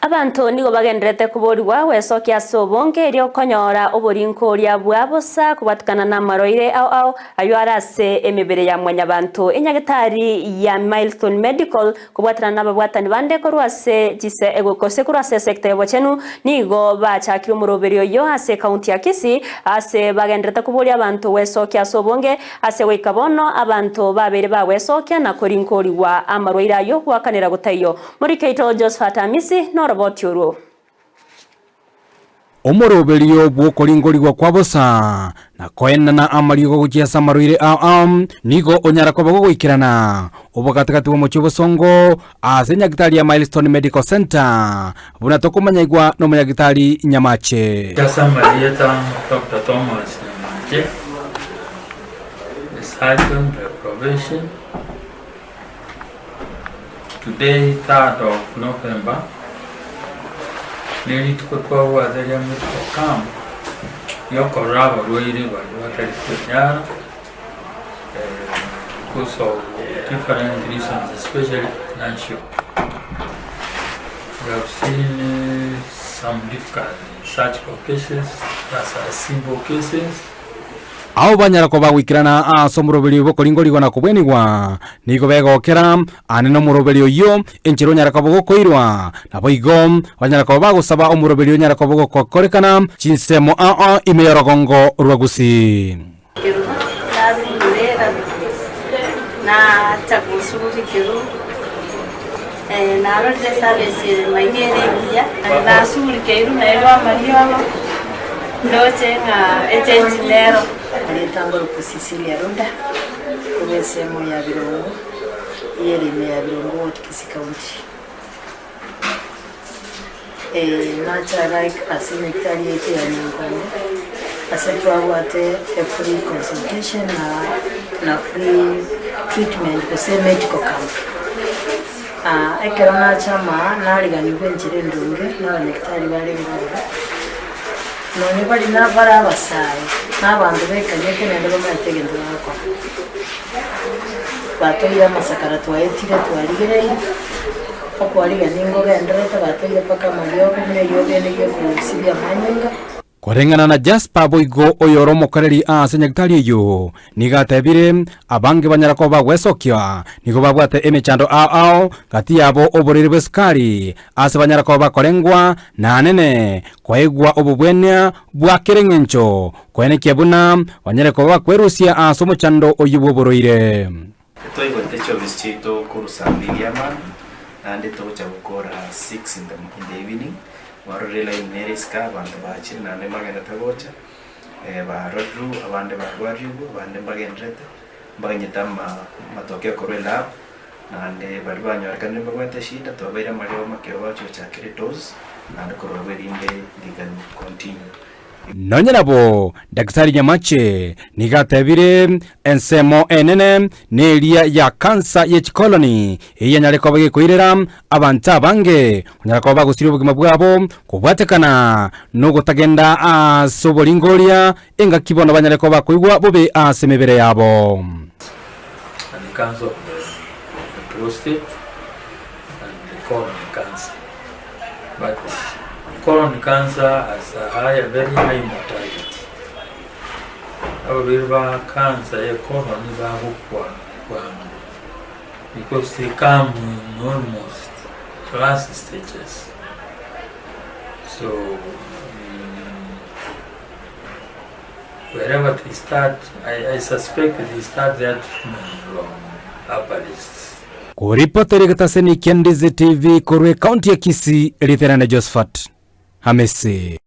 Abanto nigo bagendererete koborigwa gwesokia ase obonge erio konyora oborinkoria bwa bosa kobwatikana namarwaire ao ao ayio are ase emebere ya mwanyabanto. Enyagetari ya Milestone Medical kobwaterana nababwatani bande korwa ase chise gose korwa ase esecta y'obochenu nigo bachakire omoroberio oyio ase ekaunti ya Kisii ase bagendererete koboria abanto gwesokia ase obonge ase goika bono abanto babeire bagwesokia na korinkorigwa amarwaire ayio goakanera gotaiyo. Morikeito Josephat Amisi noroboti orwo. Omoroberio bw'okoringorigwa kwa bosa, na koenana amariogo gochia ase amarwaire ao ao, nigo onyara koba gogoikerana obogatagati bw'omochie obosongo ase nyagitari ya Milestone Medical Centre, buna tokomanyaigwa nomonyagitari Nyamache. Ase amarieta Doctor Thomas Nyamache, a surgeon by profession. Today third of November, nerituko twabwate ria medical camp riokorora abarwaire baria batari kwenyara because of different reasons especially financial. We have seen some difficult surgical cases, that's are simple cases. Abwo banyara koba goikerana ase omoroberio bw'okoringorigwa na kobwenigwa, nigo begokera aane nomoroberio oyio, enchera onyare koba gokoirwa. Naboigo banyara koba bagosaba omoroberio onyare koba gokorekana chinsemo ao ao ime y'orogongo rwa Gusii. Ekerubo narurure nacha gosuguri ekerubo, narorire eservice ere maiga ere engiya, nasugurikeirwe nairwe amariogo. Ndoche ng'a echenchi nero. Erieta ngoroku Cecilia Ruda, korwa ensemo ya Birongo, eyere ime ya Birongo Ward, Kisii County. Nacha like ase enyagitari yaito ya Nyankongo, ase twabwate a free consultation na na free treatment gose medical camp. Ekero nacha amaa nariganigwe enchera endonge na abanyagitari barenge ororo, nonye bari bare abasae, na abanto bekanyete naende bamaete egento bagokora. Batoire amasakara twaetire twarigereirie, okwarigania nkogendererete batoire mpaka amariogo buna eriogo ende ri'okorosibia amanyinga. Koreng'ana na Jasper boigo oyore omokoreri ase nyagitari eyio, nigo atebire, Abange banyara koba bagwesokia, nigo babwate emechando ao ao, gati yabo oborwaire bw'esukari, ase banyara koba bakorengwa naanene, koegwa obobwenia bwa kera eng'encho, koenekia buna banyare koba bakwerusia ase omochando oyio bw'oborwaire. Twaigorete chiofisi chiaito korwa saa mbili ya mambia, naende togocha gokora 6 in the in the evening, mwarorire line nere isiko abanto bachire naende mbagenderete gocha, barorirwe abande barwarirwe, abande mbagenderete, mbaganyete ama amatokeo korwa elab, naende baria banyorekanire mbabwate eshida twabaire amariogo makero bagochi gochakera edose, naende korwa abwo erinde they can continue. Nonya nabo, Daktari Nyamache nigo atebire ensemo enene neria ya kansa ye chikoloni eyio yanyare koba gekoirera abanto abange konyara koba bagosiria obogima bwabo kobwatekana nogotagenda ase oboringoria engaki bono banyare koba bakoigwa bobe ase emebere yabo. And the cancer of the, the prostate and the colon cancer. But colon cancer has a high, a very high mortality. Abarwaire ba cancer ya colon bagokwa bwango because they come in almost last stages. So mm, wherever they start, I, I suspect they start their treatment from herbalists. Koripotera egetaseni kia Ndizi TV korwa ekaunti ya Kisii, Ritherane Josephat Hamisi.